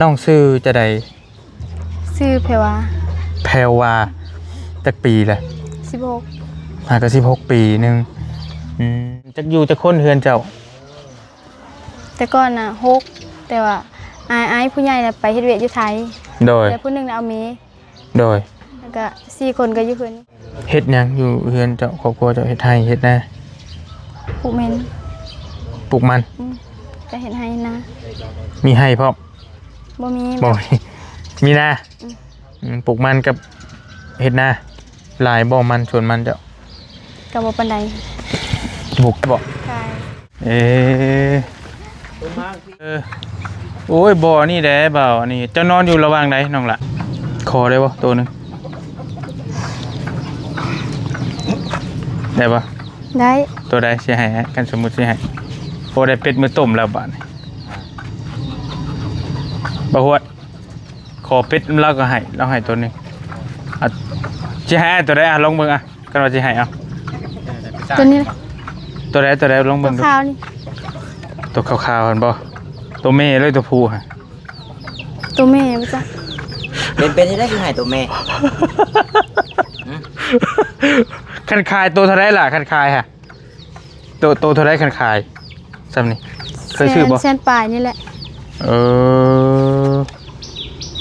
ນ້ອງຊື່ຈັ່ງໃດ? ຊື່ແພວາ. ແພວາ. ຈັກປີລະ? ສິບຫົກ. ຫາກໍສິບຫົກປີໜຶ່ງ. ອືມ ຈັກຢູ່ຈັກຄົນເຮືອນເຈົ້າ? ແຕ່ກ່ອນນະຫົກ ແຕ່ວ່າອ້າຍ ອ້າຍຜູ້ໃຫຍ່ນະໄປເຮັດວຽກຢູ່ໄທ. ໂດຍ. ແລ້ວຜູ້ໜຶ່ງນະເອົາເມ. ໂດຍ. ແລ້ວກະສີ່ຄົນກໍຢູ່ເຮືອນ. ເຮັດຫຍັງຢູ່ເຮືອນເຈົ້າ? ຄອບຄົວເຈົ້າເຮັດໄຮ່ເຮັດນາ? ປູກມັນ. ປູກມັນ? ອືມ ກະເຮັດໄຮ່ນາ. ມີໄຮ່ພ້ອມ? ບໍ່ມີ. ບໍ່ມີ. ມີນາ? ອືມ. ອືມ ປູກມັນກັບເຮັດນາ. ຫຼາຍບໍ່ມັນ ສວນມັນເຈົ້າ? ກໍບໍ່ປານໃດ. ປູກບໍ່? ຂາຍ. ເອີ ເອີ ໂອ້ຍ ບໍ່ ອັນນີ້ແຫຼະ ບ່າວ ອັນນີ້ ເຈົ້ານອນຢູ່ລະຫວ່າງໃດນ້ອງລະ? ຂໍໄດ້ບໍ່ໂຕໜຶ່ງ? ໄດ້ບໍ່? ໄດ້. ໂຕໃດຊິໃຫ້? ຄັນສົມມຸດຊິໃຫ້ ພໍໄດ້ເປັດມື້ຕົ້ມແລ້ວບາດນີ້. ບໍ່ຮວດ ຂໍເປັດລາວກໍໃຫ້ ລາວໃຫ້ໂຕໜຶ່ງ. ອາ ຊິໃຫ້ໂຕໃດ? ອາ ລອງເບິ່ງ ອາ ຄັນວ່າຊິໃຫ້ ເອົາ ໂຕນີ້ແຫຼະ. ໂຕໃດ? ໂຕໃດ? ລອງເບິ່ງດູ. ຂາວໆນີ້. ໂຕຂາວໆຫັ້ນບໍ່? ໂຕແມ່ເລີຍ ໂຕຜູ້ຫະ? ໂຕແມ່ບໍ່ຈັກ. ເປັນ ເປັນຈັ່ງໃດຄືໃຫ້ໂຕແມ່? ຄັນຂາຍໂຕເທົ່າໃດລະ? ຄັນຂາຍຫະ? ໂຕ ໂຕເທົ່າໃດຄັນຂາຍຊ່ຳນີ້? ເຄີຍຊື້ບໍ່? ແສນ ແສນປາຍນີ້ແຫຼະ. ເອີ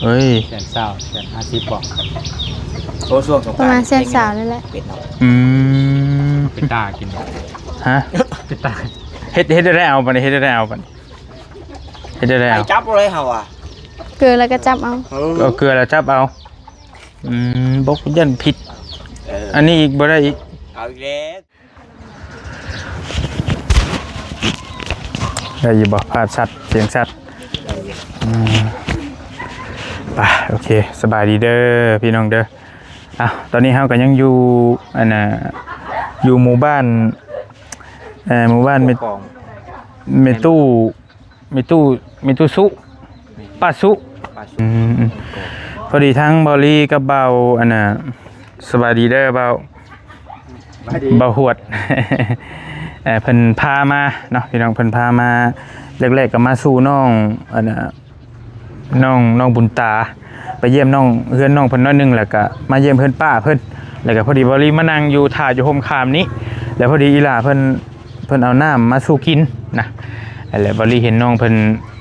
ເອີຍ ແສນຊາວ ແສນຫ້າສິບບໍ່? ໂອ້ ຊ່ວງສົງການ ປະມານແສນຊາວນີ້ແຫຼະ. ເປັນເນາະ. ອືມ ເປັນຕາກິນບໍ່? ຫະ? ເປັນຕາ ເຮັດ ເຮັດໄດ້ເອົາບັດນີ້ ເຮັດໄດ້ເອົາບັດນີ້ ເຮັດໄດ້ເອົາ. ໃຫ້ຈັບເລີຍເຮົາອະ ເກືອແລ້ວກໍຈັບເອົາ. ເອີ ເອົາເກືອແລ້ວຈັບເອົາ. ອືມ ບໍ່ ຢ້ານຜິດ. ເອີ ອັນນີ້ອີກບໍ່ໄດ້ອີກ. ເອົາອີກແລ້ວ. ໄດ້ຢູ່ບໍ່? ພາບຊັດ ສຽງຊັດ. ອືມ ໄປ ໂອເຄ ສະບາຍດີເດີພີ່ນ້ອງເດີ. ອ້າວ ຕອນນີ້ເຮົາກໍຍັງຢູ່ ອັນນ່າ ຢູ່ໝູ່ບ້ານ ເອີ ໝູ່ບ້ານແມ່ ແມ່ຕູ້ ມີຕູ້ ມີຕູ້ສຸ ປາສຸ ປາສຸ ອືມ ອືມ ພໍດີທາງບ່າວລີກັບບ່າວ ອັນນ່າ ສະບາຍດີເດີບ່າວ ສະບາຍດີ ບ່າວຫວດ ເອີ ເພິ່ນພາມາເນາະ ພີ່ນ້ອງ ເພິ່ນພາມາ ແລກໆກໍມາສູ່ນ້ອງ ອັນນ່າ ນ້ອງ ນ້ອງບຸນຕາ ໄປຢ້ຽມນ້ອງ ເຮືອນນ້ອງເພິ່ນໜ້ອຍໜຶ່ງ ແລ້ວກະມາຢ້ຽມເຮືອນປ້າເພິ່ນ ແລ້ວກະພໍດີບ່າວລີມານັ່ງຢູ່ ຖ້າຢູ່ຮົ່ມຂາມນີ້ ແລ້ວພໍດີອີ່ຫຼ້າເພິ່ນ ເພິ່ນເອົານ້ຳມາສູ່ກິນນະ ແລ້ວບ່າວລີເຫັນນ້ອງເພິ່ນ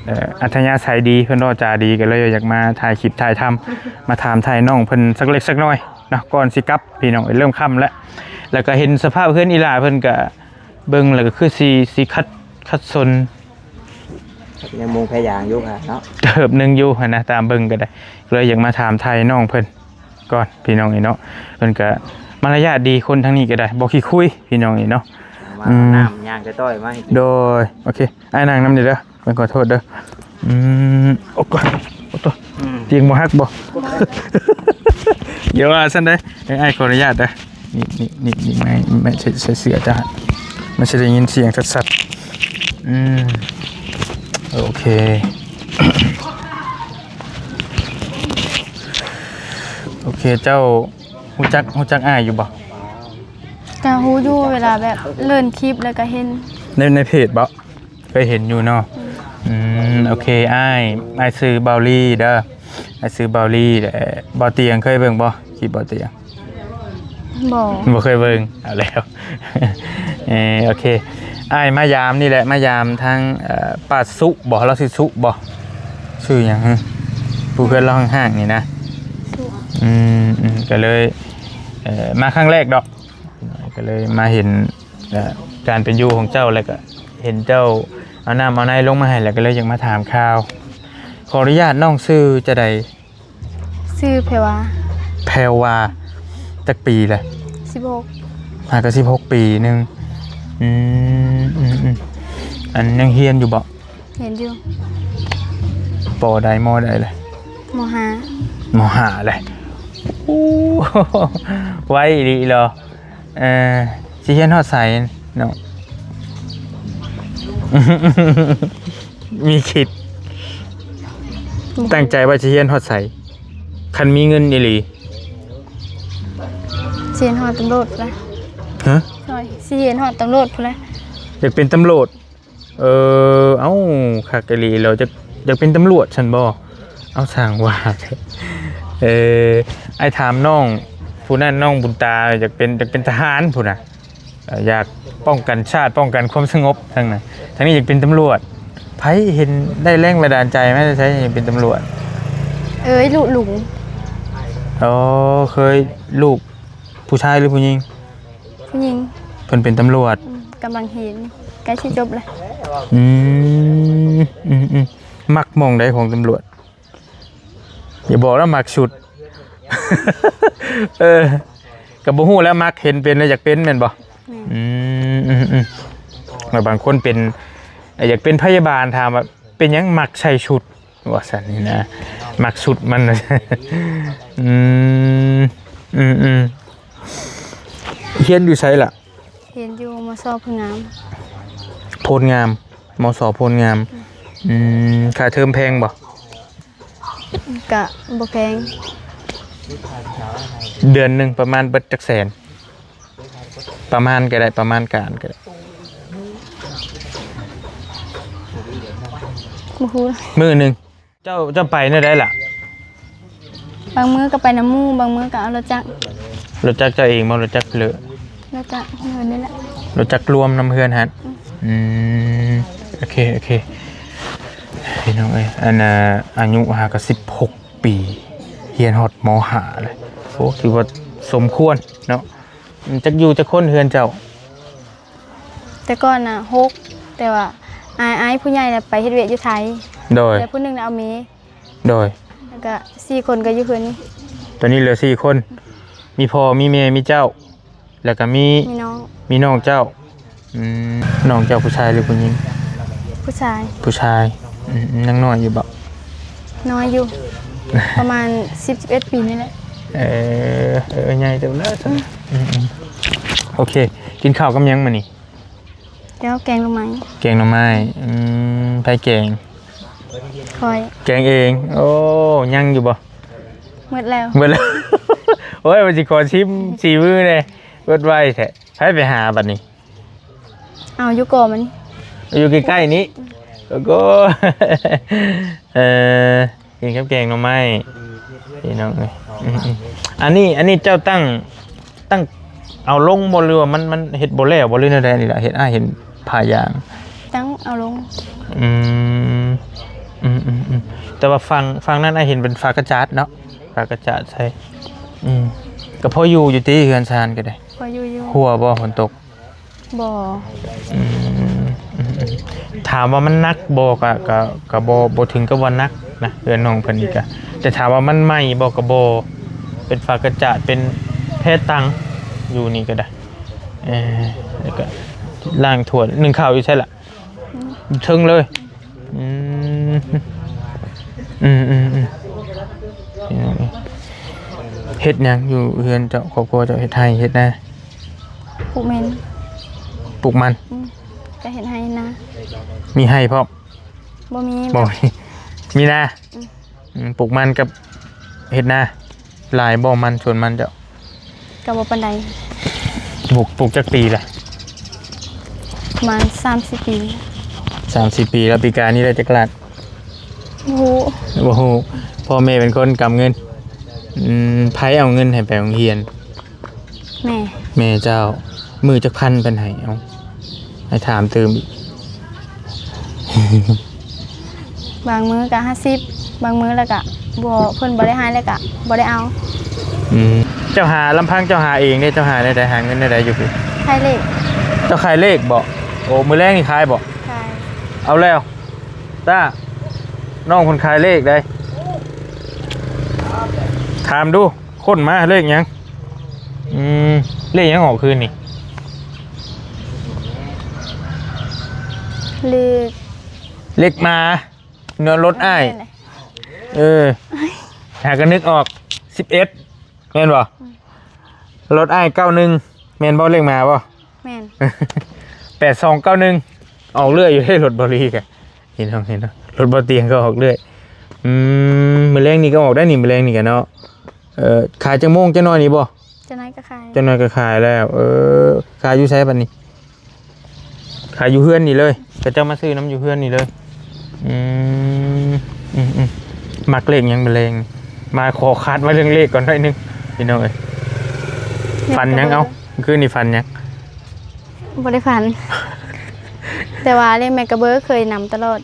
ເອີ ອັດທະຍາໄສດີ ເພິ່ນເວົ້າຈາດີ ກໍເລີຍຢາກມາຖ່າຍຄລິບຖ່າຍທຳ ມາຖາມຖ່າຍນ້ອງເພິ່ນສັກເລັກສັກນ້ອຍເນາະ ກ່ອນຊິກັບ ພີ່ນ້ອງເອີຍ ເລີ່ມຄ່ຳແລ້ວ ແລ້ວກໍເຫັນສະພາບເຮືອນອີ່ຫຼ້າເພິ່ນກໍເບິ່ງແລ້ວກໍຄືຊິ ຊິຂັດ ຂັດສົນ ຍັງມຸງພະຍາງຢູ່ຫະເນາະ ເຕີບໜຶ່ງຢູ່ຫັ້ນນະ ຕາມເບິ່ງກໍໄດ້ ກໍເລີຍຢາກມາຖາມຖ່າຍນ້ອງເພິ່ນ ກ່ອນ ພີ່ນ້ອງເອີຍເນາະ ເພິ່ນກະມາລະຍາດດີ ຄົນທາງນີ້ກະໄດ້ ບໍ່ຂີ້ຄຸຍ ພີ່ນ້ອງເອີຍເນາະ ມາ ອືມ ເອົານ້ຳຍ່າງຈະຕ້ອຍມາໃຫ້ ໂດຍ ໂອເຄ ອ້າຍນັ່ງນຳນີ້ເດີ ເພິ່ນຂໍໂທດເດີ ອືມ ໂອ້ໂຕ ອືມ ຕຽງບໍ່ຫັກບໍ່ ຢ່າວ່າຊັ້ນເດີ ເອີ ອ້າຍຂໍອະນຸຍາດເດີ ນີ້ ນີ້ ນີ້ ນີ້ ໄມ້ ໄມ້ ໃສ່ ໃສ່ເສື້ອຈ້າ ມັນຊິໄດ້ຍິນສຽງຊັດໆ ອືມ ໂອເຄ ໂອເຄ ເຈົ້າຮູ້ຈັກ ຮູ້ຈັກອ້າຍຢູ່ບໍ່? ກໍຮູ້ຢູ່ ເວລາແບບເລີ້ນຄລິບແລ້ວກໍເຫັນ ໃນ ໃນເພຈບໍ? ເຄີຍເຫັນຢູ່ເນາະ ອືມ ອືມ ໂອເຄ ອ້າຍ ອ້າຍຊື່ບ່າວລີເດີ ອ້າຍຊື່ບ່າວລີ ແລະ ບ່າວຕຽງ ເຄີຍເບິ່ງບໍ່ ຄລິບບ່າວຕຽງ? ບໍ່ ບໍ່ເຄີຍເບິ່ງ ເອົາແລ້ວ ເອີ ໂອເຄ ອ້າຍມາຢາມນີ້ແຫຼະ ມາຢາມທາງ ເອີ ປ້າສຸບໍ ລາວຊື່ສຸບໍ ຊື່ຫຍັງ ຜູ້ເຮືອນລາວຮ້າງໆນີ້ນະ ສຸ ອືມ ອືມ ກໍເລີຍ ເອີ ມາຄັ້ງແລກດອກ ກໍເລີຍມາເຫັນ ການເປັນຢູ່ຂອງເຈົ້າ ແລ້ວກໍເຫັນເຈົ້າເອົານ້ຳເອົາໃນລົງມາໃຫ້ ແລ້ວກໍເລີຍຢາກມາຖາມຂ່າວ ຂໍອະນຸຍາດ ນ້ອງຊື່ຈັ່ງໃດ? ຊື່ແພວາ. ແພວາ ຈັກປີລະ? ສິບຫົກ. ຫາກໍສິບຫົກປີໜຶ່ງ ອືມ ອືມ ອືມ ອັນຍັງຮຽນຢູ່ບໍ່? ຮຽນຢູ່. ປໍໃດ ມໍໃດລະ? ມໍຫ້າ. ມໍຫ້າແຫຼະ ໂອ້ ໄວອີ່ຫຼີເນາະ ເອີ ຊິຮຽນຮອດໃສເນາະ? ມີຄິດ ຕັ້ງໃຈວ່າຊິຮຽນຮອດໃສ? ຄັນມີເງິນອີ່ຫຼີ ຊິຮຽນຮອດຕຳຫຼວດພຸ້ນລະ. ຮະ? ໂດຍ ຊິຮຽນຮອດຕຳຫຼວດພຸ້ນລະ. ຢາກເປັນຕຳຫຼວດ? ເອີ ເອົ້າ ຄັກອີ່ຫຼີເນາະ ຢາກ ຢາກເປັນຕຳຫຼວດຊັ້ນບໍ? ເອົາ ຊ່າງວ່າ. ເອີ ອ້າຍຖາມນ້ອງຜູ້ນັ້ນ ນ້ອງບຸນຕາ ຢາກເປັນ ຢາກເປັນທະຫານພຸ້ນນະ. ເອີ ຢາກປ້ອງກັນຊາດ ປ້ອງກັນຄວາມສະຫງົບທາງນັ້ນ. ທາງນີ້ຢາກເປັນຕຳຫຼວດ. ໃຜເຫັນ ໄດ້ແຮງບັນດານໃຈມາແຕ່ໃສ ຢາກເປັນຕຳຫຼວດ? ເອີຍ ລູກລຸງ. ອໍ ເຄີຍ ລູກຜູ້ຊາຍຫຼືຜູ້ຍິງ? ຜູ້ຍິງ. ເພິ່ນເປັນຕຳຫຼວດ. ອືມ ກຳລັງຮຽນ ໃກ້ຊິຈົບແລ້ວ. ອືມ ອືມໆ ມັກໝ່ອງໃດຂອງຕຳຫຼວດ? ຢ່າບອກນະ ມັກຊຸດ. ເອີ ກໍບໍ່ຮູ້ແຫຼະ ມັກເຫັນເປັນແລ້ວຢາກເປັນແມ່ນບໍ່? ແມ່ນ. ອືມ ອືມໆ ແລ້ວບາງຄົນເປັນ ຢາກເປັນພະຍາບານ ຖາມວ່າເປັນຫຍັງມັກໃສ່ຊຸດ ວ່າຊັ້ນນີ້ນະ ມັກຊຸດມັນ. ອືມ ອືມໆ ຮຽນຢູ່ໃສລະ? ຮຽນຢູ່ ມສ ໂພນງາມ. ໂພນງາມ ມສ ໂພນງາມ. ອືມ ຄ່າເທີມແພງບໍ່? ກະບໍ່ແພງ. ເດືອນໜຶ່ງປະມານເບິດຈັກແສນ? ປະມານກໍໄດ້ ປະມານການກໍໄດ້. ບໍ່ຮູ້. ມື້ໜຶ່ງ ເຈົ້າ ເຈົ້າໄປແນວໃດລະ? ບາງມື້ກໍໄປນຳໝູ່ ບາງມື້ກໍເອົາລົດຈັກ. ລົດຈັກເຈົ້າເອງບໍ່? ລົດຈັກເລີ? ລົດຈັກເຮືອນນີ້ແຫຼະ. ລົດຈັກລວມນຳເຮືອນຫັ້ນ? ອືມ ອືມ ໂອເຄ ໂອເຄ ພີ່ນ້ອງເອີຍ. ອັນນ່າ ອາຍຸຫາກໍສິບຫົກປີ ຮຽນຮອດ ມ.ຫ້າ ແລ້ວ. ໂອ້ ຖືວ່າສົມຄວນເນາະ. ອືມ ຈັກຢູ່ຈັກຄົນເຮືອນເຈົ້າ? ແຕ່ກ່ອນນະຫົກ ແຕ່ວ່າອ້າຍ ອ້າຍຜູ້ໃຫຍ່ນະໄປເຮັດວຽກຢູ່ໄທ. ໂດຍ. ແລ້ວຜູ້ໜຶ່ງນະເອົາເມ. ໂດຍ. ແລ້ວກະສີ່ຄົນກໍຢູ່ເຮືອນນີ້. ຕອນນີ້ເຫຼືອສີ່ຄົນ ມີພໍ່ ມີແມ່ ມີເຈົ້າ ແລ້ວກໍມີ ມີນ້ອງ ມີນ້ອງເຈົ້າ. ອືມ ນ້ອງເຈົ້າຜູ້ຊາຍຫຼືຜູ້ຍິງ? ຜູ້ຊາຍ. ຜູ້ຊາຍ. ອືມ ຍັງນ້ອຍຢູ່ບໍ່? ນ້ອຍຢູ່ ປະມານສິບ ສິບເອັດປີນີ້ແຫຼະ. ເອີ ເອີ ໃຫຍ່ເຕີບແລ້ວຊັ້ນ. ອືມ ອືມໆ ໂອເຄ ກິນເຂົ້າກັບຫຍັງມື້ນີ້? ແລ້ວແກງໜໍ່ໄມ້. ແກງໜໍ່ໄມ້. ອືມ ໃຜແກງ? ຂ້ອຍ. ແກງເອງ. ໂອ້ ຍັງຢູ່ບໍ່? ໝົດແລ້ວ. ໝົດແລ້ວ. ໂອ້ຍ ວ່າຊິຂໍຊິມສີມືແດ່ ເບິດໄວແທ້. ໃຜໄປຫາບັດນີ້? ເອົາ ຢູ່ກໍມັນ ຢູ່ໃກ້ໆນີ້. ໂອ້ໂຫ ເອີ ກິນກັບແກງໜໍ່ໄມ້ ພີ່ນ້ອງເອີຍ. ອືມໆ ອັນນີ້ ອັນນີ້ເຈົ້າຕັ້ງ ຕັ້ງເອົາລົງບໍ່ ຫຼືວ່າມັນ ມັນເຮັດບໍ່ແລ້ວບໍ່ ຫຼືແນວໃດນີ້ລະ? ເຮັດ ອ້າຍເຫັນຜ້າຢາງ ຕັ້ງເອົາລົງ. ອືມ ອືມໆໆ ແຕ່ວ່າຝັ່ງ ຝັ່ງນັ້ນອ້າຍເຫັນເປັນຝາກະຈາດເນາະ ຝາກະຈາດໃສ່. ອືມ ກໍພໍຢູ່ຢູ່ຕິ ເຮືອນຊານກໍໄດ້? ພໍຢູ່ຢູ່. ຮົ່ວບໍ່ ຝົນຕົກ? ບໍ່. ອືມ ອືມໆ ຖາມວ່າມັນໜັກບໍ່ ກະ ກະ ກະບໍ່ ບໍ່ເຖິງກັບວ່າໜັກນະ ເຮືອນນ້ອງເພິ່ນນີ້ກະ. ແຕ່ຖາມວ່າມັນໃໝ່ບໍ່ ກະບໍ່. ເປັນຝາກະຈາດ ເປັນແພຕັງ ຢູ່ນີ້ກໍໄດ້. ເອີ ແລ້ວກະລ້າງຖ້ວຍ ໜຶ້ງເຂົ້າຢູ່ໃສລະ? ອືມ ເທິງເລີຍ. ອືມ ອືມໆໆ ເຮັດຫຍັງຢູ່ເຮືອນເຈົ້າ? ຄອບຄົວເຈົ້າເຮັດໄຮ່ເຮັດນາ? ປູກມັນ. ປູກມັນ. ອືມ ກະເຮັດໄຮ່ເຮັດນາ. ມີໄຮ່ພ້ອມ? ບໍ່ມີ. ບໍ່ມີ. ມີນາ? ອືມ ອືມ ປູກມັນກັບເຮັດນາ. ຫຼາຍບໍ່ມັນ ສວນມັນເຈົ້າ? ກໍບໍ່ປານໃດ. ປູກ ປູກຈັກປີລະ? ປະມານສາມສີ່ປີ. ສາມສີ່ປີ. ແລ້ວປີກາຍນີ້ໄດ້ຈັກລ້ານ? ບໍ່ຮູ້. ບໍ່ຮູ້. ພໍ່ແມ່ເປັນຄົນກຳເງິນ. ອືມ ໃຜເອົາເງິນໃຫ້ໄປໂຮງຮຽນ? ແມ່. ແມ່ເຈົ້າ. ມື້ຈັກພັນເພິ່ນໃຫ້? ເອົາ ໃຫ້ຖາມຕື່ມອີກ. ບາງມື້ກໍຫ້າສິບ ບາງມື້ແລ້ວກໍບໍ່ ເພິ່ນບໍ່ໄດ້ໃຫ້ແລ້ວກໍບໍ່ໄດ້ເອົາ. ອືມ ເຈົ້າຫາ ລຳພັງເຈົ້າຫາເອງເດ້ ເຈົ້າຫາແນວໃດ ຫາເງິນແນວໃດຢູ່ພີ້? ຂາຍເລກ. ເຈົ້າຂາຍເລກບໍ? ໂອ້ ມື້ແລງນີ້ຂາຍບໍ? ຂາຍ. ເອົາແລ້ວ ຕ້າ ນ້ອງເພິ່ນຂາຍເລກໃດ໋ ຖາມດູ. ຄົ້ນມາ ເລກຫຍັງ? ອືມ ເລກຫຍັງອອກຄືນນີ້? ເລກ ເລກໝາເນາະ ລົດອ້າຍ. ແມ່ນແຫຼະ. ເອີ ຫາກໍນຶກອອກ ສິບເອັດ ແມ່ນບໍ່? ອືມ ລົດອ້າຍ ເກົ້າໜຶ່ງ ແມ່ນບໍ່? ເລກໝາບໍ່? ແມ່ນ. ແປດສອງເກົ້າໜຶ່ງ ອອກເລື້ອຍຢູ່ເດ້ ລົດບໍ່ລີກະ. ເຫັນເນາະ ເຫັນເນາະ ລົດບໍ່ຕຽງກໍອອກເລື້ອຍ. ອືມ ມື້ແລງນີ້ກໍອອກໄດ້ນີ້ ມື້ແລງນີ້ກະເນາະ. ເອີ ຂາຍຈັກໂມງ? ຈັກໜ້ອຍນີ້ບໍ່? ຈັກໜ້ອຍກໍຂາຍ. ຈັກໜ້ອຍກໍຂາຍແລ້ວ. ເອີ ຂາຍຢູ່ໃສບັດນີ້? ຂາຍຢູ່ເຮືອນນີ້ເລີຍ. ເຂົາເຈົ້າມາຊື້ນຳຢູ່ເຮືອນນີ້ເລີຍ. ອືມ ອືມໆ ມັກເລກຫຍັງແລງ? ມາຂໍຄາດມາເລື່ອງເລກກ່ອນໜ້ອຍໜຶ່ງ ພີ່ນ້ອງເອີຍ. ແມ່ນ ຝັນຫຍັງ? ເອົ້າ ຄືນນີ້ຝັນຫຍັງ? ບໍ່ໄດ້ຝັນ ແຕ່ວ່າເລກແມ່ກະເບີເຄີຍນຳຕະຫຼອດ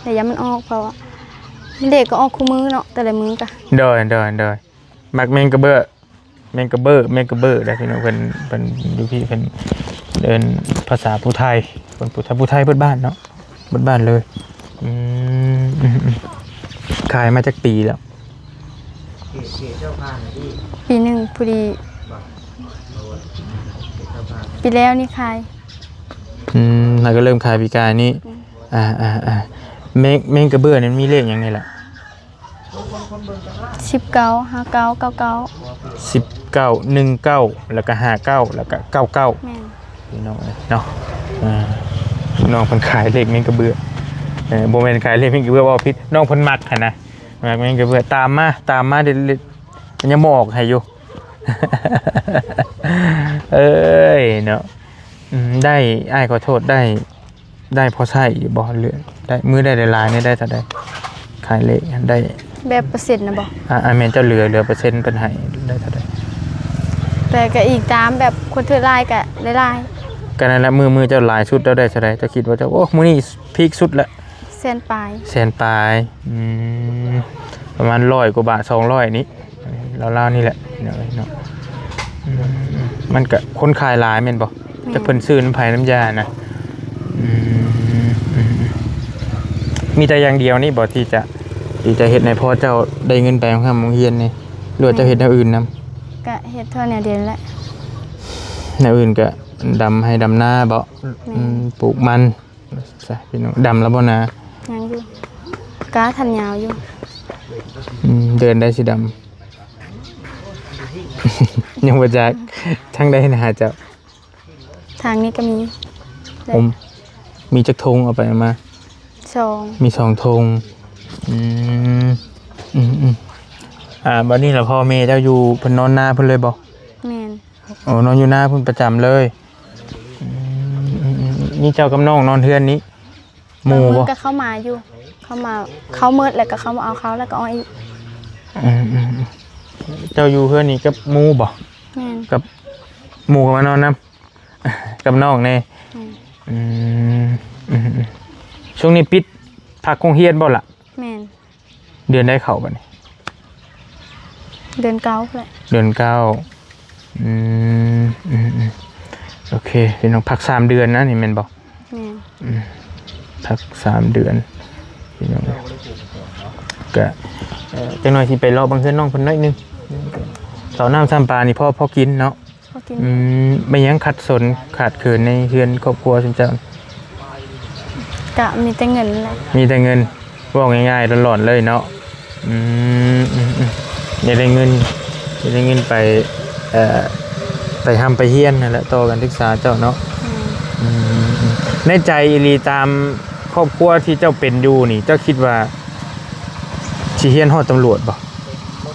ແຕ່ຢ້ານມັນອອກ ເພາະວ່າເລກກໍອອກຄູ່ມື້ເນາະ ແຕ່ລະມື້ກະ. ໂດຍ ໂດຍ ໂດຍ. ມັກແມງກະເບີ ແມງກະເບີ ແມງກະເບີເດ້ພີ່ນ້ອງ. ເພິ່ນ ເພິ່ນຢູ່ພີ້ ເພິ່ນເອີ້ນພາສາຜູ້ໄທ ເພິ່ນຜູ້ໄທ ຜູ້ໄທເບິດບ້ານເນາະ ເບິດບ້ານເລີຍ. ອືມ ອືມ ອືມ. ຂາຍມາຈັກປີແລ້ວ? ປີໜຶ່ງພໍດີ ປີແລ້ວນີ້ຂາຍ. ອືມ ແລ້ວກໍເລີ່ມຂາຍປີກາຍນີ້. ອືມ ອ່າ ອ່າ ອ່າ. ແມງ ແມງກະເບີນີ້ມັນມີເລກຫຍັງແດ່ລະ? ສິບເກົ້າ ຫ້າເກົ້າ ເກົ້າເກົ້າ ສິບເກົ້າ ໜຶ່ງເກົ້າ ແລ້ວກໍ ຫ້າເກົ້າ ແລ້ວກໍ ເກົ້າເກົ້າ. ແມ່ນ ພີ່ນ້ອງເອີຍເນາະ. ເອີ ນ້ອງເພິ່ນຂາຍເລກແມງກະເບື້ອ ເອີ ບໍ່ແມ່ນຂາຍເລກແມງກະເບື້ອ ເວົ້າຜິດ. ນ້ອງເພິ່ນມັກຫັ້ນນະ ມັກແມງກະເບື້ອ. ຕາມມາ ຕາມມາເດ ເດ ຍັງບໍ່ອອກໃຫ້ຢູ່. ເອີຍເນາະ. ອືມ ໄດ້ ອ້າຍຂໍໂທດ ໄດ້ ໄດ້ພໍໃຊ້ຢູ່ບໍ່? ຫຼືໄດ້ ມື້ໄດ້ຫຼາຍໆນີ້ໄດ້ເທົ່າໃດ? ຂາຍເລກໄດ້ ແບບເປີເຊັນນະບໍ່? ອ່າ ແມ່ນ ເຈົ້າເຫຼືອ ເຫຼືອເປີເຊັນເພິ່ນໃຫ້ໄດ້ເທົ່າໃດ? ແຕ່ກໍອີງຕາມແບບຄົນຖືຫຼາຍກໍໄດ້ຫຼາຍ. ກໍນັ້ນແຫຼະ ມື້ ມື້ເຈົ້າຫຼາຍສຸດເຈົ້າໄດ້ເທົ່າໃດ? ເຈົ້າຄິດວ່າເຈົ້າ ໂອ້ ມື້ນີ້ພີກສຸດລະ. ແສນປາຍ ແສນປາຍ. ອືມ ປະມານຮ້ອຍກວ່າບາດ ສອງຮ້ອຍນີ້ ລາວໆນີ້ແຫຼະເນາະ. ອືມ ມັນກະຄົນຂາຍຫຼາຍແມ່ນບໍ່? ແມ່ນ ຈັກເພິ່ນຊື້ນຳໃຜນຳຢານະ. ອືມ ອືມ ອືມ. ມີແຕ່ຢ່າງດຽວນີ້ບໍ່ທີ່ຈະ ທີ່ຈະເຮັດໃຫ້ພໍ່ເຈົ້າໄດ້ເງິນໄປໂຮງຮ່ຳໂຮງຮຽນນີ້ ຫຼືວ່າເຈົ້າເຮັດແນວອື່ນນຳ? ກະເຮັດທົ່ວແນວດຽວນີ້ແຫຼະ. ແນວອື່ນກະດຳໄຮ່ດຳນາບໍ່? ແມ່ນ ອືມ ປູກມັນ. ຊະ ພີ່ນ້ອງ ດຳແລ້ວບໍ່ນາ? ຍັງຢູ່ ກ້າທັນຍາວຢູ່. ອືມ ເດືອນໃດຊິດຳ? ຍັງບໍ່ຈັກ. ທາງໃດນາເຈົ້າ? ທາງນີ້ກໍມີ. ໂອ ມີຈັກທົ່ງເອົາໄປເອົາມາ? ສອງ ມີສອງທົ່ງ. ອືມ ອືມໆ. ອ່າ ບັດນີ້ລະ ພໍ່ແມ່ເຈົ້າຢູ່ ເພິ່ນນອນນາເພິ່ນເລີຍບໍ່? ແມ່ນ. ໂອ້ ນອນຢູ່ນາພຸ້ນປະຈຳເລີຍ. ອືມ ອືມໆ. ນີ້ເຈົ້າກັບນ້ອງນອນເຮືອນນີ້ ໝູ່ບໍ່? ບາງມື້ກໍເຂົ້າມາຢູ່ ເຂົ້າມາ ເຂົ້າມືດແລ້ວກໍເຂົ້າມາເອົາເຂົ້າ ແລ້ວກໍອອກອີກ. ອືມໆ. ເຈົ້າຢູ່ເຮືອນນີ້ກັບໝູ່ບໍ່? ແມ່ນ. ກັບໝູ່ກໍມານອນນຳ ກັບນ້ອງແດ່? ແມ່ນ. ອືມ ອືມໆ. ຊ່ວງນີ້ປິດ ພັກໂຮງຮຽນບໍ່ລະ? ແມ່ນ. ເດືອນໃດເຂົ້າບັດນີ້? ເດືອນເກົ້າແຫຼະ. ເດືອນເກົ້າ. ອືມ ອືມໆ. ໂອເຄ ພີ່ນ້ອງ ພັກສາມເດືອນນະ ນີ້ແມ່ນບໍ່? ແມ່ນ. ອືມ ພັກສາມເດືອນ ພີ່ນ້ອງ. ກະ ເອີ ຈັກໜ່ອຍຊິໄປເລາະເບິ່ງເຮືອນນ້ອງເພິ່ນໜ້ອຍໜຶ່ງ. ເຂົ້ານ້ຳຊ້ຳປານີ້ພໍ ພໍກິນເນາະ? ພໍກິນ. ອືມ ແມ່ນຫຍັງຂັດສົນຂາດເຂີນໃນເຮືອນຄອບຄົວຊຸມເຈົ້າ? ກະມີແຕ່ເງິນແຫຼະ. ມີແຕ່ເງິນ ເວົ້າງ່າຍໆຫຼອນໆເລີຍເນາະ. ອືມ ອືມໆ. ຢາກໄດ້ເງິນ ຢາກໄດ້ເງິນໄປ ເອີ ໄປຮ່ຳໄປຮຽນຫັ້ນແຫຼະ ຕໍ່ການສຶກສາເຈົ້າເນາະ. ອືມ ອືມໆ. ໃນໃຈອີ່ຫຼີ ຕາມຄອບຄົວທີ່ເຈົ້າເປັນຢູ່ນີ້ ເຈົ້າຄິດວ່າຊິຮຽນຮອດຕຳຫຼວດບໍ່?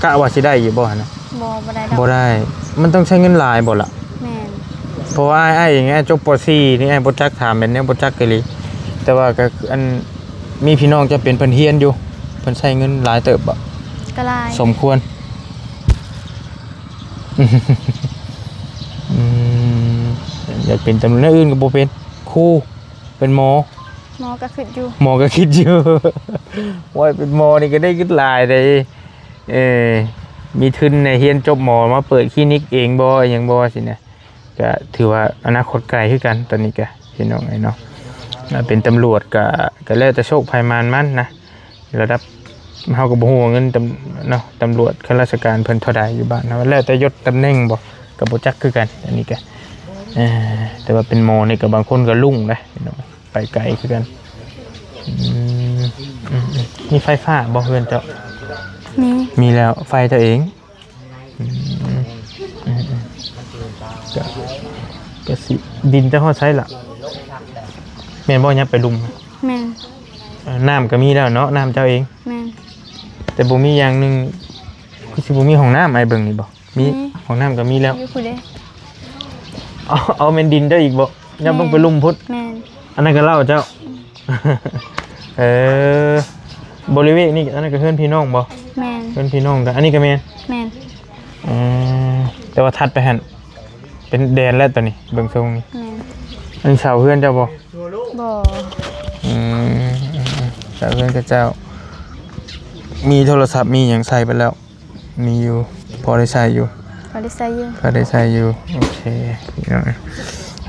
ກະວ່າຊິໄດ້ຢູ່ບໍ່ຫັ້ນນະ? ບໍ່ ບໍ່ໄດ້ດອກ. ບໍ່ໄດ້. ມັນຕ້ອງໃຊ້ເງິນຫຼາຍບໍ່ລະ? ແມ່ນ. ເພາະວ່າອ້າຍ ອ້າຍເອງ ອ້າຍຈົບ ປໍສີ່ ນີ້ ອ້າຍບໍ່ຈັກ ຖາມແມ່ນແນວບໍ່ຈັກອີ່ຫຼີ. ແຕ່ວ່າກໍ ອັນ ມີພີ່ນ້ອງເຈົ້າເປັນເພິ່ນຮຽນຢູ່ ເພິ່ນໃຊ້ເງິນຫຼາຍເຕີບບໍ່? ກໍຫຼາຍ ສົມຄວນ. ອືມ ຢາກເປັນຕຳຫຼວດ ແນວອື່ນກໍບໍ່ເປັນ ຄູ ເປັນໝໍ. ໝໍກໍຄິດຢູ່ ໝໍກໍຄິດຢູ່. ໂອ້ຍ ເປັນໝໍນີ້ກໍໄດ້ເງິນຫຼາຍເດ້. ເອີ ມີທຶນໃນຮຽນຈົບໝໍມາເປີດຄລີນິກເອງບໍ່ ອີ່ຫຍັງບໍ່ ຊີ້ນະ. ກະຖືວ່າອະນາຄົດໄກຄືກັນຕອນນີ້ກະ ພີ່ນ້ອງເອີຍເນາະ. ເປັນຕຳຫຼວດກະ ກະແລ້ວແຕ່ໂຊກໃຜໝານມັນນະ. ລະດັບ ເຮົາກໍບໍ່ຮູ້ວ່າເງິນຕຳ ເນາະ ຕຳຫຼວດ ຂ້າລາຊະການເພິ່ນເທົ່າໃດຢູ່ບ້ານເຮົາ ແລ້ວແຕ່ຍົດຕຳແໜ່ງບໍ່ ກໍບໍ່ຈັກຄືກັນ ອັນນີ້ກະ. ເອີ ແຕ່ວ່າເປັນໝໍນີ້ກໍບາງຄົນກໍລຸ້ງເດ້ ພີ່ນ້ອງ ໄປໄກຄືກັນ. ອືມ ອືມໆ. ມີໄຟຟ້າບໍ່ເຮືອນເຈົ້າ? ມີ ມີແລ້ວ. ໄຟເຈົ້າເອງ? ອືມ ອືມໆ. ກະ ກະຊິ ດິນເຈົ້າຮອດໃສລະ? ແມ່ນບໍ່? ຍັບໄປລຸ່ມ. ແມ່ນ. ເອີ ນ້ຳກໍມີແລ້ວເນາະ ນ້ຳເຈົ້າເອງ. ແມ່ນ. ແຕ່ບໍ່ມີຢ່າງໜຶ່ງ ຄືຊິບໍ່ມີຫ້ອງນ້ຳ ອ້າຍເບິ່ງນີ້ບໍ່? ມີ ມີ ຫ້ອງນ້ຳກໍມີແລ້ວ ຢູ່ພຸ້ນເດ້. ເອົາ ເອົາແມ່ນດິນເຈົ້າອີກບໍ່? ຍັບລົງໄປລຸ່ມພຸ້ນ. ແມ່ນ. ອັນນັ້ນກໍເລົ້າເຈົ້າ. ເອີ ບໍລິເວນນີ້ ອັນນັ້ນກໍເຮືອນພີ່ນ້ອງບໍ່? ແມ່ນ. ເຮືອນພີ່ນ້ອງກໍ ອັນນີ້ກໍແມ່ນ? ແມ່ນ. ອືມ ແຕ່ວ່າຖັດໄປຫັ້ນ ເປັນແດນແລ້ວຕອນນີ້ ເບິ່ງຊົງນີ້. ແມ່ນ. ອັນນີ້ເສົາເຮືອນເຈົ້າບໍ່? ບໍ່. ອືມ ເສົາເຮືອນຂະເຈົ້າ ມີໂທລະສັບ ມີຫຍັງໃສ່ເບິດແລ້ວ? ມີຢູ່ ພໍໄດ້ໃຊ້ຢູ່. ພໍໄດ້ໃຊ້ຢູ່. ພໍໄດ້ໃຊ້ຢູ່. ໂອເຄ ພີ່ນ້ອງ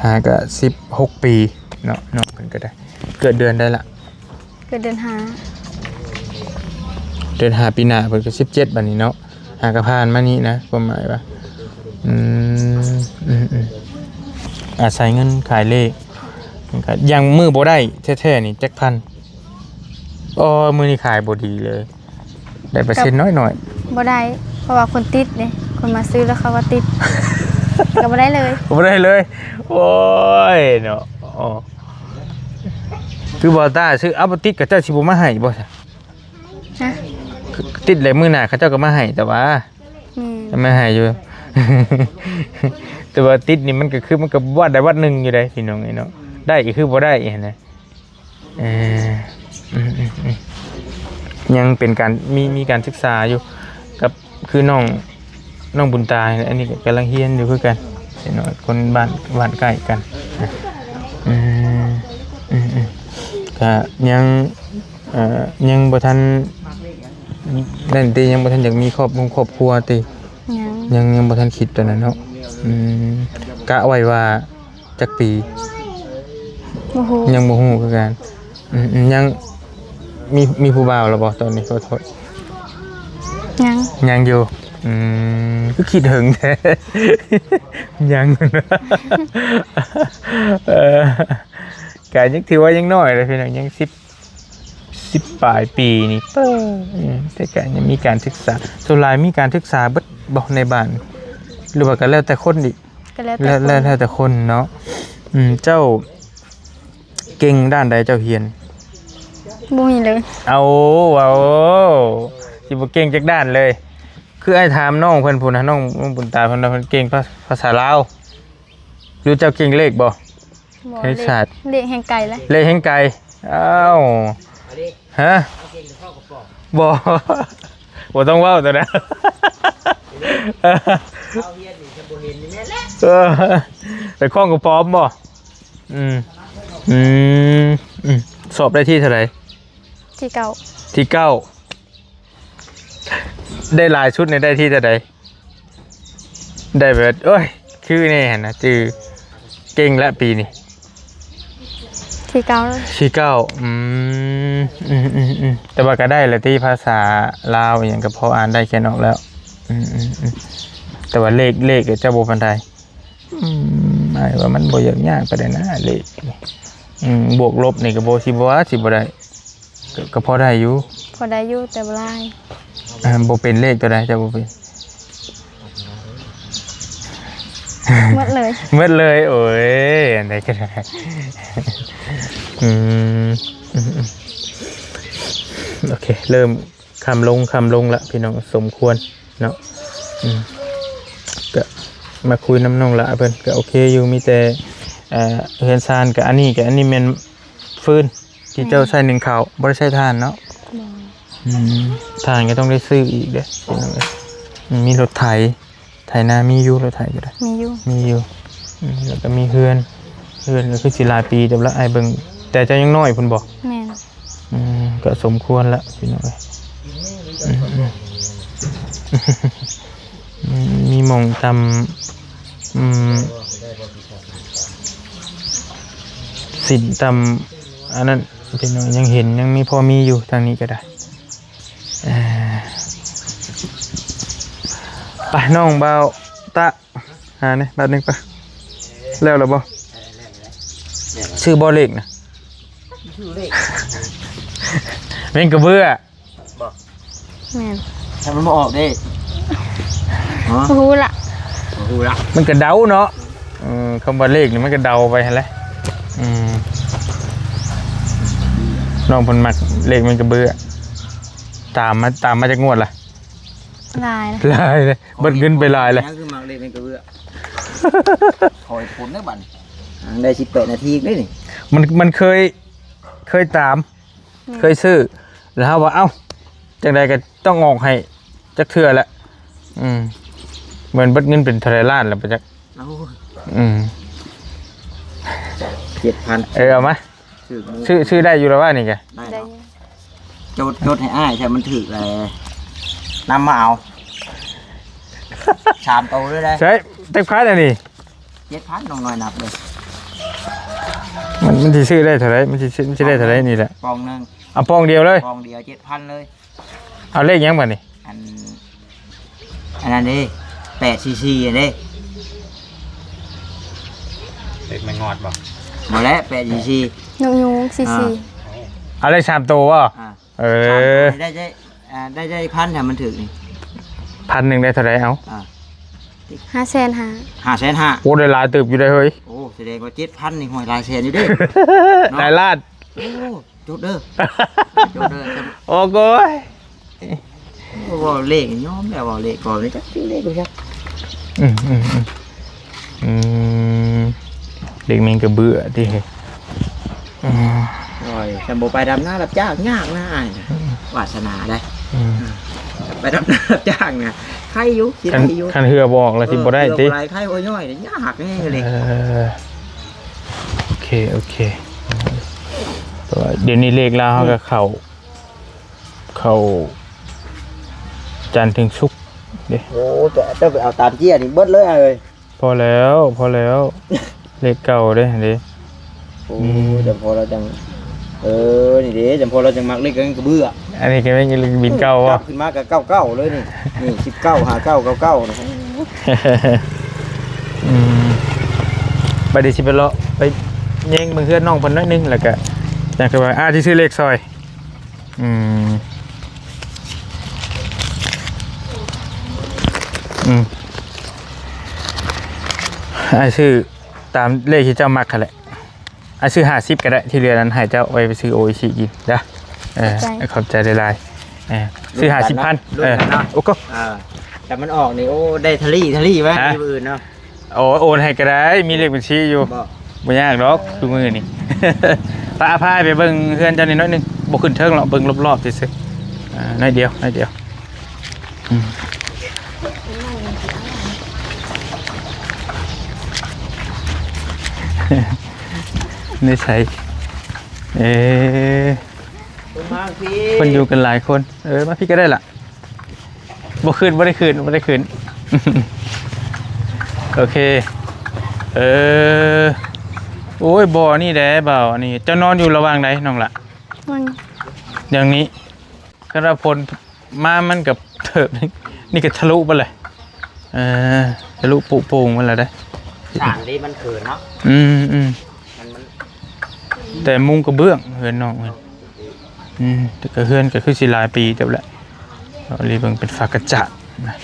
ຫາກະສິບຫົກປີເນາະ ນ້ອງເພິ່ນກໍໄດ້. ເກີດເດືອນໃດລະ? ເກີດເດືອນຫ້າ. ເດືອນຫ້າປີໜ້າເພິ່ນກໍສິບເຈັດບັດນີ້ເນາະ. ຫາກະຜ່ານມານີ້ນະ ຄວາມໝາຍວ່າ ອືມ ອືມໆ ອາໄສເງິນຂາຍເລກ ຢ່າງມື້ບໍ່ໄດ້ແທ້ໆນີ້ຈັກພັນ? ອໍ ມື້ນີ້ຂາຍບໍ່ດີເລີຍ. ໄດ້ເປີເຊັນນ້ອຍໆ. ບໍ່ໄດ້ ເພາະວ່າຄົນຕິດເດ້ ຄົນມາຊື້ແລ້ວເຂົາວ່າຕິດ ກໍບໍ່ໄດ້ເລີຍ. ບໍ່ໄດ້ເລີຍ. ໂອ້ຍເນາະ. ອໍ ຄືບໍ່ຕາຊື້ ເອົາ ບໍ່ຕິດ ເຂົາເຈົ້າຊິບໍ່ມາໃຫ້ບໍ່ຊະ? ຮະ? ຕິດແລ້ວມື້ໜ້າເຂົາເຈົ້າກໍມາໃຫ້ ແຕ່ວ່າ ແມ່ນ ມາໃຫ້ຢູ່. ແຕ່ວ່າຕິດນີ້ມັນກໍຄື ມັນກໍວັດໃດວັດໜຶ່ງຢູ່ເດ້ ພີ່ນ້ອງເອີຍເນາະ. ໄດ້ກໍຄືບໍ່ໄດ້ຫັ້ນນະ. ເອີ ອືມໆໆ ຍັງເປັນການ ມີ ມີການສຶກສາຢູ່ ກັບ ຄືນ້ອງ ນ້ອງບຸນຕານີ້ແຫຼະ ອັນນີ້ກໍກຳລັງຮຽນຢູ່ຄືກັນ ເປັນຄົນບ້ານ ບ້ານໃກ້ກັນ. ອືມ ອືມໆ ກະຍັງ ເອີ ຍັງບໍ່ທັນນັ້ນຕິ ຍັງບໍ່ທັນຢາກມີຄອບຄົວ ຄອບຄົວຕິ? ຍັງ ຍັງ ຍັງບໍ່ທັນຄິດຕອນນັ້ນເນາະ. ອືມ ກະໄວ້ວ່າ ຈັກປີ? ບໍ່ຮູ້ ຍັງບໍ່ຮູ້ຄືກັນ. ອືມ ອືມ ຍັງ ມີ ມີຜູ້ບ່າວແລ້ວບໍ່ຕອນນີ້? ຂໍໂທດ ຍັງ ຍັງຢູ່. ອືມ ຄືຄິດເຖິງແທ້? ຍັງ ເອີ ກະຍັງຖືວ່າຍັງນ້ອຍເດ້ພີ່ນ້ອງ ຍັງສິບ ສິບປາຍປີນີ້ ເອີ ແຕ່ກະຍັງມີການສຶກສາ. ສ່ວນຫຼາຍມີການສຶກສາເບິດບໍ່ໃນບ້ານ ຫຼືວ່າກໍແລ້ວແຕ່ຄົນອີກ? ກໍແລ້ວແຕ່ ແລ້ວ ຄົນ ແລ້ວ ແລ້ວແຕ່ຄົນເນາະ. ອືມ ເຈົ້າເກັ່ງດ້ານໃດເຈົ້າຮຽນ? ບໍ່ມີເລີຍ. ເອົາ ເວົ້າ ຊິບໍ່ເກັ່ງຈັກດ້ານເລີຍ. ຄືອ້າຍຖາມນ້ອງເພິ່ນພຸ້ນນະ ນ້ອງ ນ້ອງບຸນຕາເພິ່ນວ່າເພິ່ນເກັ່ງພາ ພາສາລາວ. ຫຼືເຈົ້າເກັ່ງເລກບໍ່? ບໍ່ ຄະນິດສາດ ເລກ ເລກແຮ່ງໄກແຫຼະ. ເລກແຮ່ງໄກ. ອ້າວ ຮະ? ບໍ່ ບໍ່ຕ້ອງເວົ້າຕົວນັ້ນ. ເອີ ໄປຄ້ອງກະປອມບໍ່? ອືມ ອືມ ອືມ ສອບໄດ້ທີ່ເທົ່າໃດ? ທີເກົ້າ. ທີເກົ້າ. ໄດ້ຫຼາຍສຸດນີ້ໄດ້ທີ່ເທົ່າໃດ? ໄດ້ແບບ ໂອ້ຍ ຄືແນ່ຫັ້ນນະ ຈື່ເກັ່ງແລ້ວປີນີ້. ທີເກົ້າ. ທີເກົ້າ. ອືມ ອືມໆ ແຕ່ວ່າກໍໄດ້ແລ້ວຕິ ພາສາລາວອີ່ຫຍັງກໍພໍອ່ານໄດ້ຂຽນອອກແລ້ວ. ອືມໆ ແຕ່ວ່າເລກ ເລກກໍຈະບໍ່ປານໃດ. ອືມ ອ້າຍວ່າມັນບໍ່ຢາກຍາກປານໃດນະ ເລກ. ອືມ ບວກລົບນີ້ກໍບໍ່ ຊິບໍ່ວ່າ ຊິບໍ່ໄດ້ ກໍ ກໍພໍໄດ້ຢູ່. ພໍໄດ້ຢູ່ ແຕ່ບໍ່ຫຼາຍ. ເອີ ບໍ່ເປັນເລກຕົວໃດ ເຈົ້າບໍ່ເປັນ? ໝົດເລີຍ ໝົດເລີຍ. ໂອ້ຍ ອັນໃດກໍໄດ້. ອືມ ອືມໆ ໂອເຄ ເລີ່ມຄ່ຳລົງ ຄ່ຳລົງລະ ພີ່ນ້ອງ ສົມຄວນ ເນາະ. ອືມ ກະມາຄຸຍນຳນ້ອງຫຼ້າເພິ່ນ ກະໂອເຄຢູ່. ມີແຕ່ ເອີ ເຮືອນຊານ ກະອັນນີ້ ກະອັນນີ້ແມ່ນຟືນທີ່ເຈົ້າໃຊ້ໜຶ້ງເຂົ້າ ບໍ່ໄດ້ໃຊ້ຖ່ານເນາະ? ບໍ່. ອືມ ຖ່ານກໍຕ້ອງໄດ້ຊື້ອີກເດ້ ພີ່ນ້ອງເອີຍ. ອືມ ມີລົດໄຖ ໄຖນາມີຢູ່ ລົດໄຖກໍໄດ້ ມີຢູ່ ມີຢູ່. ອືມ ແລ້ວກໍມີເຮືອນ ເຮືອນກໍຄືຊິຫຼາຍປີເຕີບລະ ອ້າຍເບິ່ງ ແຕ່ເຈົ້າຍັງນ້ອຍພຸ້ນບໍ່? ແມ່ນ. ອືມ ກໍສົມຄວນລະ ພີ່ນ້ອງເອີຍ. ອືມ ອືມ ມີໝ່ອງຕຳ ອືມ ສິນຕຳ ອັນນັ້ນ ພີ່ນ້ອງ ຍັງເຫັນ ຍັງມີ ພໍມີຢູ່ທາງນີ້ກໍໄດ້. ເອີ ໄປ ນ້ອງບ່າວຕະ ຫາແດ່ບາດໜຶ່ງໄປ. ແລ້ວລະບໍ່? ແລ້ວລະ. ຊື່ບໍ່ເລກນະ? ຊື່ເລກ ແມ່ນກະເບື້ອ. ບໍ່ ແມ່ນ. ຖ້າມັນບໍ່ອອກເດ້. ຮະ? ບໍ່ຮູ້ລະ ບໍ່ຮູ້ລະ. ມັນກະເດົາເນາະ. ເອີ ຄຳວ່າເລກນີ້ມັນກະເດົາໄປຫັ້ນແຫຼະ. ອືມ ນ້ອງເພິ່ນມັກເລກແມ່ນກະເບື້ອ. ຕາມມາ ຕາມມາຈັກງວດລະ? ຫຼາຍລະ ຫຼາຍເລີຍ. ເບິດເງິນໄປຫຼາຍລະ. ຍັງຄືມັກເລກແມ່ນກະເບື້ອ. ຂໍເຫດຜົນເດີບັດນີ້. ໄດ້ສິບແປດນາທີອີກເດ້ນີ້. ມັນ ມັນເຄີຍ ເຄີຍຕາມ ແມ່ນ ເຄີຍຊື້ ແລ້ວເຮົາວ່າ ເອົ້າ ຈັ່ງໃດກໍຕ້ອງອອກໃຫ້ຈັກເທື່ອແຫຼະ. ອືມ ແມ່ນເບິດເງິນເປັນເທົ່າໃດລ້ານແລ້ວປະຈັກ. ໂອ້ຍ ອືມ ເຈັດພັນ ເອີ ເອົາມາ ຖືກ ຊື້ ຊື້ໄດ້ຢູ່ແລ້ວວ່ານີ້ກະ ໄດ້ ໄດ້ ເນາະ ຢູ່ ຈົດ ຈົດໃຫ້ອ້າຍ ຖ້າມັນຖືກແລ້ວນຳມາເອົາ ສາມໂຕເລີຍເດ້. ໃຊ່ ຈັກພັນອັນນີ້? ເຈັດພັນ ນ້ອງນ້ອຍນັບເລີຍ ມັນ ມັນຊິຊື້ໄດ້ເທົ່າໃດ? ມັນຊິ ມັນຊິໄດ້ເທົ່າໃດນີ້ແຫຼະ? ປອງໜຶ່ງ ເອົາປອງດຽວເລີຍ ປອງດຽວ ເຈັດພັນເລີຍ. ເອົາເລກຫຍັງບັດນີ້? ອັນ ອັນນັ້ນເດ້ ແປດສີ່ສີ່ ອັນເດ້. ເລກແມ່ງອດບໍ່? ບໍ່ແຫຼະ ແປດສີ່ສີ່ ນົກຍູງສີ່ສີ່. ອ່າ ເອົາເລກສາມໂຕບໍ່? ອ່າ ເອີ ສາມໂຕນີ້ໄດ້ ໄດ້ ອ່າ ໄດ້ ໄດ້ພັນ ຖ້າມັນຖືກນີ້ ພັນໜຶ່ງໄດ້ເທົ່າໃດ? ເອົາ ອ່າ ຫ້າແສນຫ້າ ຫ້າແສນຫ້າ. ໂອ້ ໄດ້ຫຼາຍເຕີບຢູ່ເດ້ເຮີ້ຍ. ໂອ້ ສະແດງວ່າເຈັດພັນນີ້ ຫ້ວຍ ຫຼາຍແສນຢູ່ເດ້ ເນາະ ຫຼາຍລ້ານ. ໂອ້ ຈົດເດີ ຈົດເດີ. ໂອ້ໂກຍ ໂອ້ ເວົ້າເລກຍອມແລ້ວ ເວົ້າເລກກ່ອນນີ້ ຈັກຊື່ເລກບໍ່ຈັກ. ອືມ ອືມ ອືມ ອືມ ເລກແມ່ງກະເບືອຕິ. ອືມ ໂອ້ຍ ຄັນບໍ່ໄປດຳນາຮັບຈ້າງຍາກນະອ້າຍນະ ອືມ ວາດສະໜາໄດ໋. ອືມ ໄປດຳນາຮັບຈ້າງນະ ໄຄຢູ່ ຊິໄດ້ຢູ່. ຄັນ ຄັນເຮືອບໍ່ອອກແລ້ວຊິບໍ່ໄດ້ຕິ ເອີ ເຮືອບໍ່ໄດ້ ໄຄໂອ້ຍ ຍອດຍາກແຮງເລີຍ. ເອີ ໂອເຄ ໂອເຄ ເພາະວ່າດຽວນີ້ເລກລາວເຮົາກໍເຂົ້າ ເຂົ້າຈັນເຖິງສຸກເດ້. ໂອ້ ແຕ່ເຈົ້າໄປເອົາຕາມເຈ້ຍນີ້ເບິດເລີຍອ້າຍເອີຍ. ພໍແລ້ວ ພໍແລ້ວ ເລກເກົ່າເດ້ ເດ້. ໂອ້ ອືມ ຈຳພໍລາວຈັ່ງ ເອີ ນີ້ເດ້ ຈຳພໍລາວຈັ່ງມັກເລກກະເບືອ. ອັນນີ້ກະແມ່ນເລກບິນເກົ່າບໍ່? ຈັບຂຶ້ນມາກະເກົ້າເກົ້າເລີຍນີ້ ນີ້ ສິບເກົ້າ ຫ້າເກົ້າ ເກົ້າເກົ້າ ນີ້. ອືມ ບັດນີ້ຊິໄປເລາະໄປແຍງເບິ່ງເຮືອນນ້ອງເພິ່ນໜ້ອຍໜຶ່ງ ແລ້ວກະຈັ່ງຄືວ່າ ອາ ຊິຊື້ເລກຊ່ອຍ. ອືມ ອືມ ອ້າຍຊື້ຕາມເລກທີ່ເຈົ້າມັກຫັ້ນແຫຼະ. ອ້າຍຊື້ຫ້າສິບກໍໄດ້ ທີ່ເຫຼືອນັ້ນໃຫ້ເຈົ້າໄວ້ໄປຊື້ໂອອິຊິກິນເດີ. ເອີ ຂອບໃຈ ຂອບໃຈຫຼາຍໆ. ເອີ ຊື້ຫ້າສິບພັນ ລຸ້ນກັນເນາະ ເອີ ລຸ້ນກັນເນາະ. ໂອ້ໂກ ອ່າ ຖ້າມັນອອກນີ້ ໂອ້ ໄດ້ທະລີທະລີໄວ້ ຮະ ມື້ອື່ນເນາະ. ໂອ້ ໂອນໃຫ້ກໍໄດ້ ມີເລກບັນຊີຢູ່. ບໍ່ ບໍ່ຍາກດອກ ເອີ ຄືມື້ນີ້. ປະ ພາອ້າຍໄປເບິ່ງເຮືອນເຈົ້ານີ້ໜ້ອຍໜຶ່ງ ບໍ່ຂຶ້ນເທິງຫຼອກ ເບິ່ງລອບໆຊື່ໆ. ອ່າ ໜ້ອຍດຽວ ໜ້ອຍດຽວ. ອືມ ນິໄສ ເອີ ເພິ່ນມາພີ້ ເພິ່ນຢູ່ກັນຫຼາຍຄົນ. ເອີ ມາພີ້ກໍໄດ້ລະ. ບໍ່ຂຶ້ນ ບໍ່ໄດ້ຂຶ້ນ ບໍ່ໄດ້ຂຶ້ນ. ໂອເຄ ເອີ ໂອ້ຍ ບໍ່ ອັນນີ້ແດ່ ເບົາ ອັນນີ້ ເຈົ້ານອນຢູ່ລະຫວ່າງໃດນ້ອງລະ? ຫວ່າງ ຢ່າງນີ້ ຄັນວ່າຝົນມາມັນກໍເຕີບ ນີ້ກໍທະລຸເບິດເລີຍ. ເອີ ທະລຸປຸໂປ່ງເບິດແລ້ວເດ້. ສານນີ້ມັນຄືນເນາະ. ອືມ ອືມ ມັນ ມັນ ແຕ່ມຸງກະເບື້ອງເຮືອນນ້ອງເພິ່ນ. ອືມ ແຕ່ກະເຮືອນກະຄືຊິຫຼາຍປີເຕີບແຫຼະ. ເອົາລີເບິ່ງເປັນຝາກະຈະນະ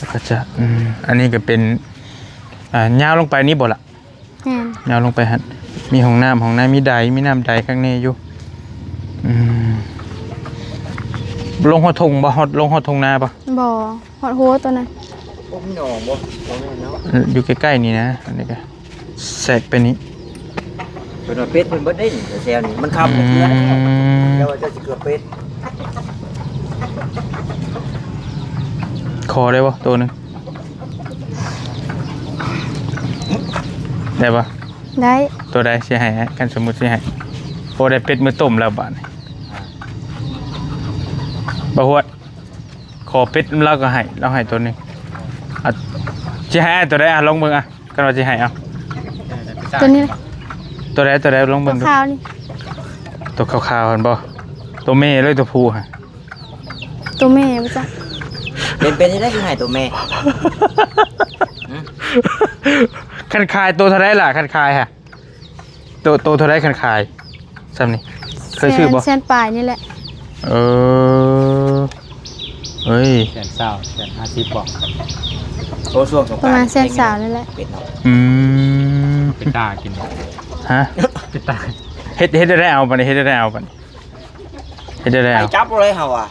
ຝາກະຈະ. ອືມ ອັນນີ້ກະເປັນ ອ່າ ຍາວລົງໄປນີ້ບໍ່ລະ? ແມ່ນ ຍາວລົງໄປຫັ້ນ ມີຫ້ອງນ້ຳ ຫ້ອງນ້ຳ ມີໄດ ມີນ້ຳໄດຂ້າງໃນຢູ່. ອືມ ລົງຮອດທົ່ງບໍ່? ຮອດ ລົງຮອດທົ່ງນາບໍ່? ບໍ່ ຮອດຫົວໂຕນັ້ນ. ໂອ້ ມີໜອງບໍ່? ບໍ່ແມ່ນເນາະ. ເອີ ຢູ່ໃກ້ໆນີ້ນະ ອັນນີ້ກະແຊກໄປນີ້. ເພິ່ນວ່າເປັດເພິ່ນເບິດເດ້ນີ້ ແຖວນີ້ມັນຄຳເທື່ອ. ອືມ ແຕ່ວ່າເຈົ້າຊິເກືອບເປັດ. ຂໍໄດ້ບໍ່ໂຕໜຶ່ງ? ໄດ້ບໍ່? ໄດ້. ໂຕໃດຊິໃຫ້? ຄັນສົມມຸດຊິໃຫ້ ພໍໄດ້ເປັດມື້ຕົ້ມແລ້ວບາດນີ້. ບໍ່ຮວດ ຂໍເປັດລາວກໍໃຫ້ ລາວໃຫ້ໂຕໜຶ່ງ. ອາ ຊິໃຫ້ໂຕໃດ? ອາ ລອງເບິ່ງອາ ຄັນວ່າຊິໃຫ້ເອົາ ໂຕນີ້ແຫຼະ. ໂຕໃດ? ໂຕໃດ? ລອງເບິ່ງດູ. ຂາວໆນີ້ ໂຕຂາວໆຫັ້ນບໍ່? ໂຕແມ່ເລີຍ ໂຕຜູ້ຫັ້ນ. ໂຕແມ່ບໍ່ຈັກ. ເປັນ ເປັນຈັ່ງໃດຄືໃຫ້ໂຕແມ່? ຄັນຂາຍໂຕເທົ່າໃດລະ? ຄັນຂາຍຫະ ໂຕ ໂຕເທົ່າໃດຄັນຂາຍ? ຊ່ຳນີ້ ເຄີຍຊື້ບໍ່? ແສນ ແສນປາຍນີ້ແຫຼະ. ເອີ ເອີຍ ແສນຊາວ ແສນຫ້າສິບບໍ່? ໂອ້ ຊ່ວງສົງການ ປະມານແສນຊາວນີ້ແຫຼະ. ເປັນເນາະ. ອືມ ເປັນຕາກິນ. ຮະ? ເປັນຕາ ເຮັດ ເຮັດໄດ້ເອົາບັດນີ້ ເຮັດໄດ້ເອົາບັດນີ້. ເຮັດຈັ່ງໃດເອົາ? ຈັບເອົາເລີຍເຮົາອະ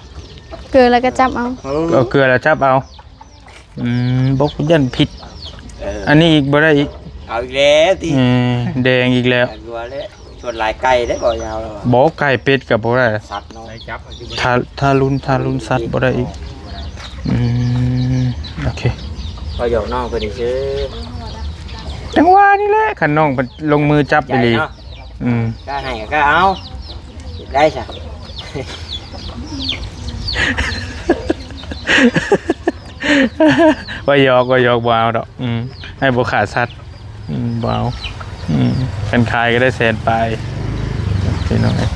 ເກືອແລ້ວກໍຈັບເອົາ. ເອີ ເອົາເກືອແລ້ວຈັບເອົາ. ອືມ ບໍ່ ຢ້ານຜິດ. ເອີ ອັນນີ້ອີກບໍ່ໄດ້ອີກ. ເອົາອີກແລ້ວຕິ. ເອີ ແດງອີກແລ້ວ. ແດງກວ່າແລ້ວ. ສ່ວນຫຼາຍໄກ່ເດ້ບໍ່ຍາວແລ້ວ ບໍ່ ໄກ່ເປັດກໍບໍ່ໄດ້ ສັດເນາະ ໄດ້ຈັບ ຖ້າ ຖ້າລຸ້ນ ຖ້າລຸ້ນສັດບໍ່ໄດ້ອີກ ອືມ ໂອເຄ ກໍຢອກນ້ອງເພິ່ນຊື່ ຈັ່ງວ່ານີ້ແຫຼະ ຄັນນ້ອງເພິ່ນລົງມືຈັບອີ່ຫຼີ ໃຫຍ່ເນາະ ອືມ ກໍໃຫ້ກໍເອົາ ໄດ້ຊະ ວ່າຢອກ ວ່າຢອກ ບໍ່ເອົາດອກ ອືມ ໃຫ້ບໍ່ຂາດສັດ ອືມ ບໍ່ເອົາ ອືມ ຄັນຂາຍກໍໄດ້ແສນປາຍ ພີ່ນ້ອງເອີຍ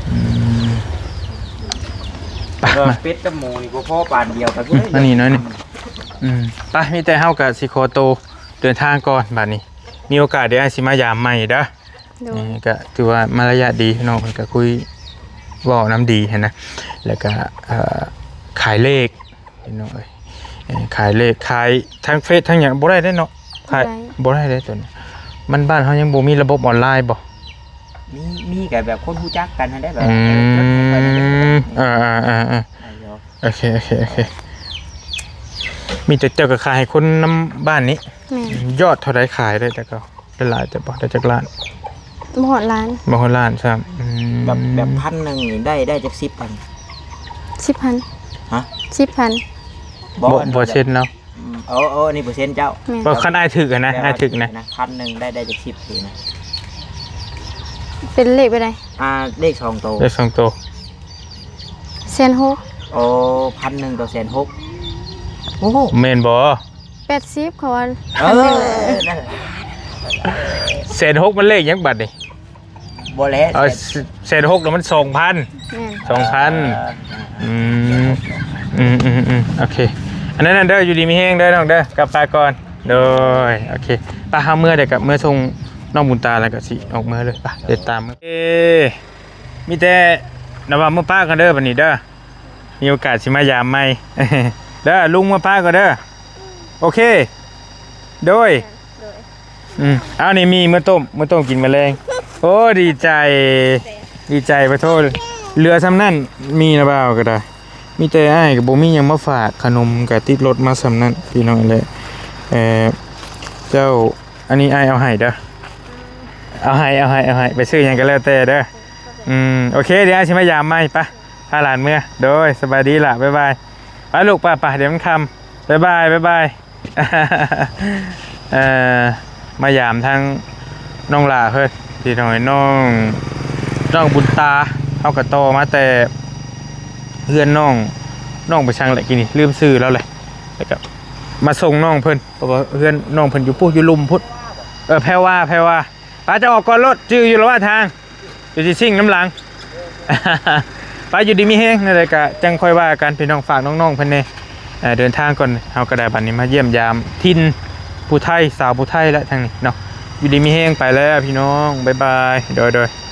ອືມ ໄປ ມາ ເປັດກັບໝູນີ້ບໍ່ພໍປານດຽວກັນ ອືມ ອັນນີ້ໜ້ອຍໜຶ່ງ ອືມ ໄປ ມີແຕ່ເຮົາກໍຊິຂໍໂຕເດີນທາງກ່ອນ ບາດນີ້ມີໂອກາດດຽວອ້າຍຊິມາຢາມໃໝ່ເດີ ໂດຍ ນີ້ກໍຖືວ່າມາລະຍາດດີ ນ້ອງເພິ່ນກໍຄຸຍເວົ້ານຳດີຫັ້ນນະ ແລ້ວກໍເອີ ຂາຍເລກ ພີ່ນ້ອງເອີຍ ເອີ ຂາຍເລກ ຂາຍທາງເຟສທາງຫຍັງບໍ່ໄດ້ເດ້ເນາະ ຂາຍ ບໍ່ໄດ້ ບໍ່ໄດ້ເດ້ຕົວນີ້ ມັນ ບ້ານເຮົາຍັງບໍ່ມີລະບົບອອນລາຍບໍ່ ມີ ມີກໍແບບຄົນຮູ້ຈັກກັນຫັ້ນແຫຼະ ແບບ ອືມ ເອີ ເອີ ເອີ ເອີ ໂອເຄ ໂອເຄ ໂອເຄ ມີແຕ່ເຈົ້າກໍຂາຍໃຫ້ຄົນນຳບ້ານນີ້ ແມ່ນ ຍອດເທົ່າໃດຂາຍໄດ້ແຕ່ເກົ່າ? ໄດ້ຫຼາຍແຕ່ບໍ່ ໄດ້ຈັກລ້ານ? ບໍ່ຮອດລ້ານ ບໍ່ຮອດລ້ານຊ້ຳ ອືມ ແບບ ແບບພັນໜຶ່ງນີ້ໄດ້ ໄດ້ຈັກສິບພັນ? ສິບພັນ ຮະ? ສິບພັນ ບໍ່ ບໍ່ເຊັນເນາະ ອືມ ເອີ ເອີ ອັນນີ້ເປີເຊັນເຈົ້າ ແມ່ນ ບໍ່ ຄັນອ້າຍຖືກຫັ້ນນະ ແບບວ່າ ອ້າຍຖືກນະ ພັນໜຶ່ງໄດ້ ໄດ້ຈັກສິບນີ້ນະ? ເປັນເລກແບບໃດ? ອ່າ ເລກສອງໂຕ ເລກສອງໂຕ ແສນຫົກ ໂອ້ ພັນໜຶ່ງຕໍ່ແສນຫົກ ໂອ້ ແມ່ນບໍ່? ແປດສິບ ເຂົາວ່າ ເອີ ນັ້ນແຫຼະ ແສນຫົກມັນເລກຫຍັງບັດນີ້? ບໍ່ແຫຼະ ເອີ ແສນ ແສນຫົກແລ້ວມັນສອງພັນ ແມ່ນ ສອງພັນ ເອີ ອືມ ອືມ ອືມ ອືມ ໂອເຄ ອັນນັ້ນເດີ ຢູ່ດີມີແຮງເດີນ້ອງເດີ ກັບປາກ່ອນ ໂດຍ ໂອເຄ ໄປ ເຮົາເມືອ ດຽວກັບເມືອສົ່ງນ້ອງບຸນຕາ ແລ້ວກໍຊິອອກເມືອເລີຍ ໄປ ຕິດຕາມ ເອີ ມີແຕ່ນະວ່າເມືອປ້າກັນເດີ ບັດນີ້ເດີ ມີໂອກາດຊິມາຢາມໃໝ່ເດີ ລຸງມາປ້າກໍເດີ ໂອເຄ ໂດຍ ໂດຍ ອືມ ເອົານີ້ມີມື້ຕົ້ມ ມື້ຕົ້ມກິນມື້ແລງ ໂອ້ ດີໃຈ ດີໃຈ ປະໂທ ເຫຼືອຊ່ຳນັ້ນ ມີນະບ່າວກໍໄດ້ ມີແຕ່ອ້າຍກໍບໍ່ມີຫຍັງມາຝາກ ຂະໜົມກໍຕິດລົດມາຊ່ຳນັ້ນ ພີ່ນ້ອງເອີຍ ເອີ ເຈົ້າ ອັນນີ້ອ້າຍເອົາໃຫ້ເດີ ເອົາໃຫ້ ເອົາໃຫ້ ເອົາໃຫ້ ໄປຊື້ຫຍັງກໍແລ້ວແຕ່ເດີ ອືມ ໂອເຄ ດຽວອ້າຍຊິມາຢາມໃໝ່ ໄປ ພາຫຼານເມືອ ໂດຍ ສະບາຍດີລະ ບາຍບາຍ ໄປລູກ ໄປ ໄປ ດຽວມັນຄ່ຳ ບາຍບາຍ ບາຍບາຍ ເອີ ມາຢາມທາງນ້ອງຫຼ້າເພິ່ນ ພີ່ນ້ອງເອີຍ ນ້ອງ ນ້ອງບຸນຕາ ເຮົາກໍຕໍ່ມາແຕ່ເຮືອນນ້ອງ ນ້ອງໄປສັງແຫຼະກີ້ນີ້ ລືມຊື່ລາວແຫຼະ ແລ້ວກໍມາສົ່ງນ້ອງເພິ່ນ ເພາະວ່າເຮືອນນ້ອງເພິ່ນຢູ່ພຸ້ນ ຢູ່ລຸ່ມພຸ້ນ ເອີ ແພວວາ ແພວວາ ປ້າຈະອອກກ່ອນໂລດ ຈື່ຢູ່ລະວ່າທາງ ດຽວຊິຊິງນຳຫຼັງ ໄປ ຢູ່ດີມີແຮງ ແນວໃດກະຈັ່ງຄ່ອຍວ່າກັນ ພີ່ນ້ອງ ຝາກນ້ອງໆເພິ່ນແດ່ ເດີນທາງກ່ອນ ເຮົາກໍໄດ້ບັດນີ້ມາຢ້ຽມຢາມຖິ່ນຜູ້ໄທ ສາວຜູ້ໄທແຫຼະທາງນີ້ເນາະ ຢູ່ດີມີແຮງ ໄປແລ້ວພີ່ນ້ອງ ບາຍບາຍ ໂດຍໆ.